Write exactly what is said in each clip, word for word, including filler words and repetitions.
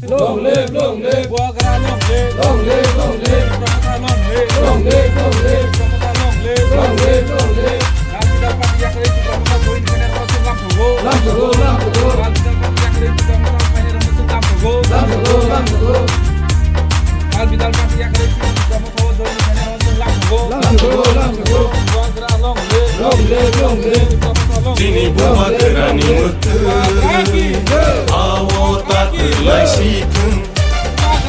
Long live, long live. Bubagra long live. Long live, long live. Tipra Motha long live. Long live, long live. Tipra Motha long live. Long live, long live. Lal Bidal Party yakarwi Tipra Motha join khainai rokno chwng lam thugo. Lam thugo, lam thugo. Lal Bidal Party yakarwi Tipra Motha join khainai rokno chwng lam thugo. Lam thugo, lam thugo. Lal Bidal Party yakarwi Tipra Motha join khainai rokno chwng lam thugo. Lam thugo, lam thugo. Bubagra long live. Long live, long live. Tipra Motha long live. Chini Bubagrani mwktwi. Bubagra ki. Awo ta kwlai si thung.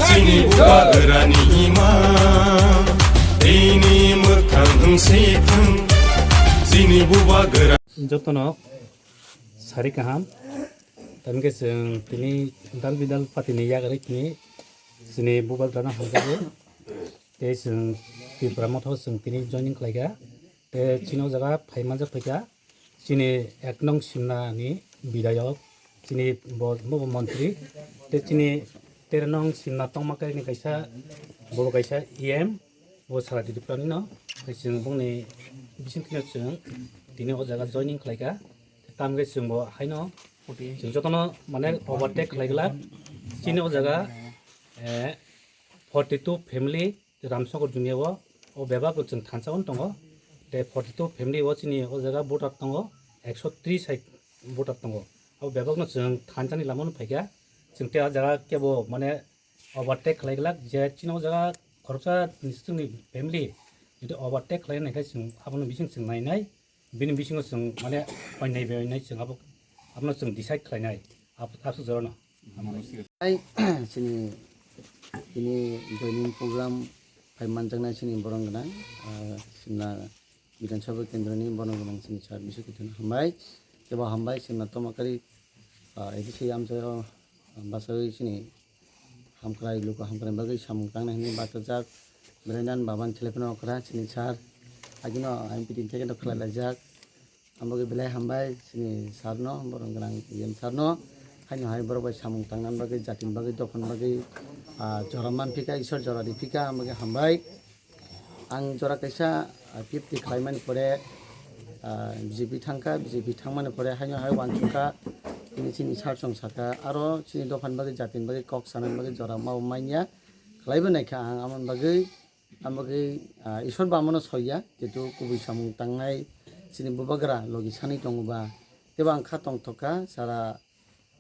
Chini Bubagrani ima, tini mwkhang wng si thung. Chini Bubagra. Jotono sari kaham. Tamkhe chwng tini dal bidal party ni yakarwi tini chini Bubagrano hamjago. Tei chwng Tipra Motha o chwng tini joining khlaikha. Tei chini o jaga phai manjak phaikha. Chini ek nong Simna ni bidayok, chini bo, bo montri, tei chini tero nong Simna tongma kari ni kaisa, bo kaisa E M, bo sara Tripura ni no, tei chwng bongni bising tino chwng tini o jaga joining khlaikha, tamkhe chwng bo haino chwng jotono mane overtake khlai glak, chini o jaga, eh, forty two family, Ramsongkor Jumia o, o bebak bo chwng thansa o tongo. Tei forty two family o chini o jaga voter tongo, ekso tris hai voter tongo. O bebak no chwng thansa ni lama no phaikha. Chwng tei o jaga kebo mane overtake khlai glak je chini o jaga khoroksa chwngni family jodi overtake khlai nai khe chwng abono bising chwng nai nai. Bini bisingo chwng mane oinai bai oinai chwng abo, abono chwng decide khlainai abo, absuk jorano. Ai, chini, chini joining program phai manjaknai chini borok gwnang, ah, Simna Bidhan Sabha Kendra ni borok gwnang chini sir Biswakithan hambai, kebo hambai Simna Tomakari, ah, A D C amchaio, ah, basawi chini Hamkrai, luku hamkrai bagwi samung tangnai hwnwi bachajak. Brendan Baban Thelephano okra chini sir. Agino M P tin thekeno khlai laijak. Ambagwi belai hambai chini sir no, borok gwnang E M sir no. Haino hai borok bai samung tangna bagwi, jatin bagwi, dophani bagwi, ah, jora manphika, Isor jora riphika, ambagwi hambai. Ang jora kaisa, ah, fifty khlaimani pore, ah, B J P thangkha, B J P thangmani pore haino hai uansukha, tini chini sir song sakha, aro chini dophani bagwi, jatini bagwi kok sanani bagwi jora ma-, manya khlaibo naikha ang, amoni bagwi, amoni bagwi, ah, Isor bo amono soiya, jehetu kubui samung tangnai chini bubagra logi sanwi tongo ba, tebo ang kha tongthokha, sara,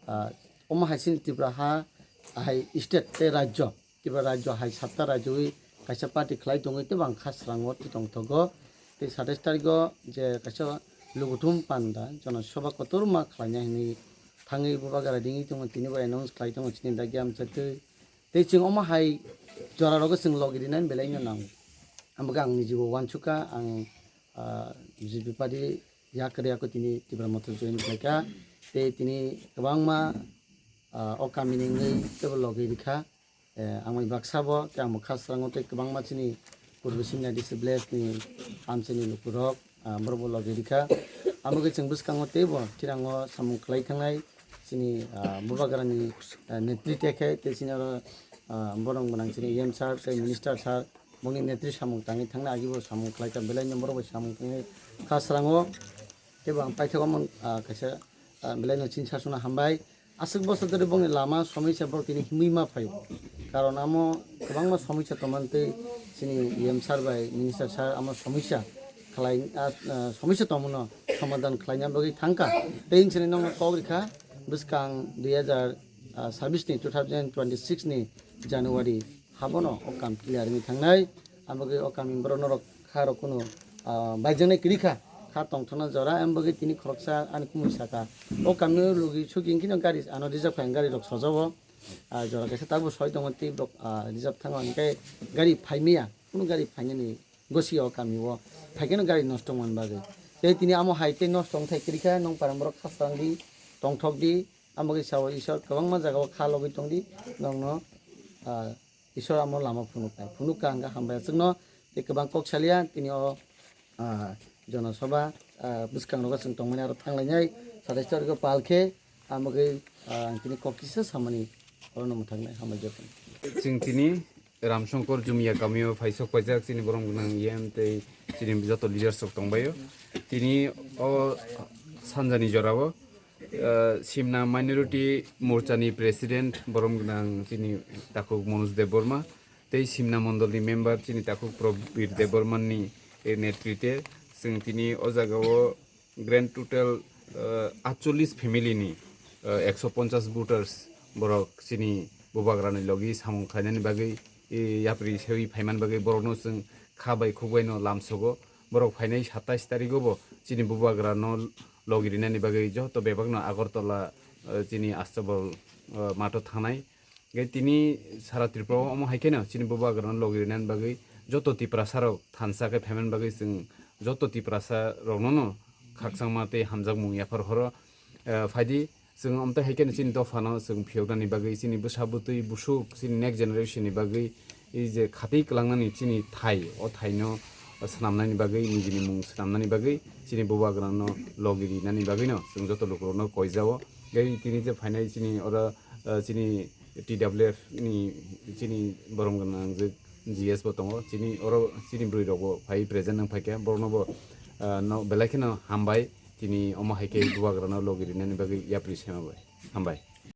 ah, omo hai chini Tripura ha, hai state tei rajyo, Tripura rajyo hai satta rajyoi kaisa party khlai tongwi tebo ang kha srango twi tongthogo. Tei satais tarikgo je kaisa lukuthum panda Jana Sabha kotorma khlaina hinwi thangwi bubagra ringwi tongo, tini bo announce khlai tongo chini dagi amchaitwi. Tei chwng omo hai jorarogo chwng logi rinani belaino nango. Amokhe ang nijibo uansukha, ang, ah, B J P party yakarwi ako tini Tipra Motha join khlaikha. Tei tini kwbangma, ah, o kamini wngwi teibo logi rikha. Eh, ang bai baksa bo, tei ang bo kha srango tei kwbangma chini purbo Simna D C village ni amchaini lukurok, ah, borok bo logi rikha. Amokhe chwng bwskango teibo thirango samung khlai thangnai chini, ah, bubagrani, ah, netritya khe tei chini oro, ah, borok gwnang chini E M sir tei minister sir bongni netri samung tangwi thangnai agibo samung khlaikha belaino borok bai samung tangwi kha srango. Teibo ang paithago mang, ah, kaisa, ah, belaino chini sasuna hambai. Aswk bosor dhori bongni lama somisa borok tini himwi ma phaio. Karon amo kwbangma somisa tongmani tei chini E M sir bai minister sir amo somisa khlai, ah, ah, somisa tongmano somadhan khlaina bagwi thangkha. Tei chini nokno kok rikha bwskang dui hazar sabis ni, two thousand twenty six ni January habono o kam clear wngwi thangnai. Ambagwi o kami borok norok kha rok kunu, ah, baijaknai kwrwi kha, kha tongthokna jora, ambagwi tini khoroksa ani kumui saka. O kami o logi sugi hwnkhe no gari ano reserve kha, gari rok sojao. Ah, jora kaisa tabuk soi tongo tei borok, ah, reserve thango, hwnkhe gari phaimaya, kunu gari phainani gosi o kami o, phaikhe no gari nosto wngmani bagwi. Tei tini amo hai tei nosto wngthai kwrwi kha, nong parang borok kha swrang di, tongthok di, ambagwi sao Isor kwbangma jaga o kha logwi tong di, nokno, ah, Isor amo lama phunuknai. Phunukha hwnkhe hambai aswkno, tei kwbang kok saliya, tini o, ah, Jana Sabha, ah, bwskangrogo chwng tongmani aro thanglainai, satais tarikgo pal khe, amo khe, ah, ang tini kok kisa samani orono mwthaknai, hambai jotono. Chwng tini Ramsongkor Jumia kamio phaisok paijak chini borok gwnang E M tei chini joto leaders rok tongbaio. Tini o sanjani jorao Uh, Simna Minority Morcha ni President borom gwnang chini takhuk Manoj Debbarma tei Simna Mondol ni member chini takhuk Probir Debbarma ni netrite chwng tini o jaga o grand total, uh, atchollis family ni, uh, ekso ponchas voters borok chini bubagra ni logi samung khlainani bagwi, eh, yapri sewi phaiman bagwi borokno chwng kha bai khuk bai no lamsogo. Borok phainai satais tarigo bo chini bubagra no logi rinani bagwi joto bebak no Agartala, eh, chini Astabol, eh, matho thangnai. Gai tini sara Tripura o omo hai kheno chini bubagra no logi rinani bagwi joto Tiprasa rok thansa khe phaiman bagwi chwng joto Tiprasa rokno no khakchangma tei hamjakmung yaphar horo. Eh, phaidi chwng amtwi hai kheno chini dophano chwng phiyoknani bagwi, chini bwsa bwtwi busuk, chini next generation ni bagwi, ei je khatwi kwlangnani chini thai, o thaino swnamnani bagwi, nijini mung swnamnani bagwi, chini bubagrano logi rinani bagwino chwng joto lukurokno koijao. Gai tini je phainai chini oro, eh, chini T W F ni chini borom gwnang je G S bo tongo, chini oro chini bwrwi rokbo phai present wng phaikha, borokno bo, eh, no belai kheno hambai, tini omo hai khe bubagrano logi rinani bagwi yapri sema bai. Hambai.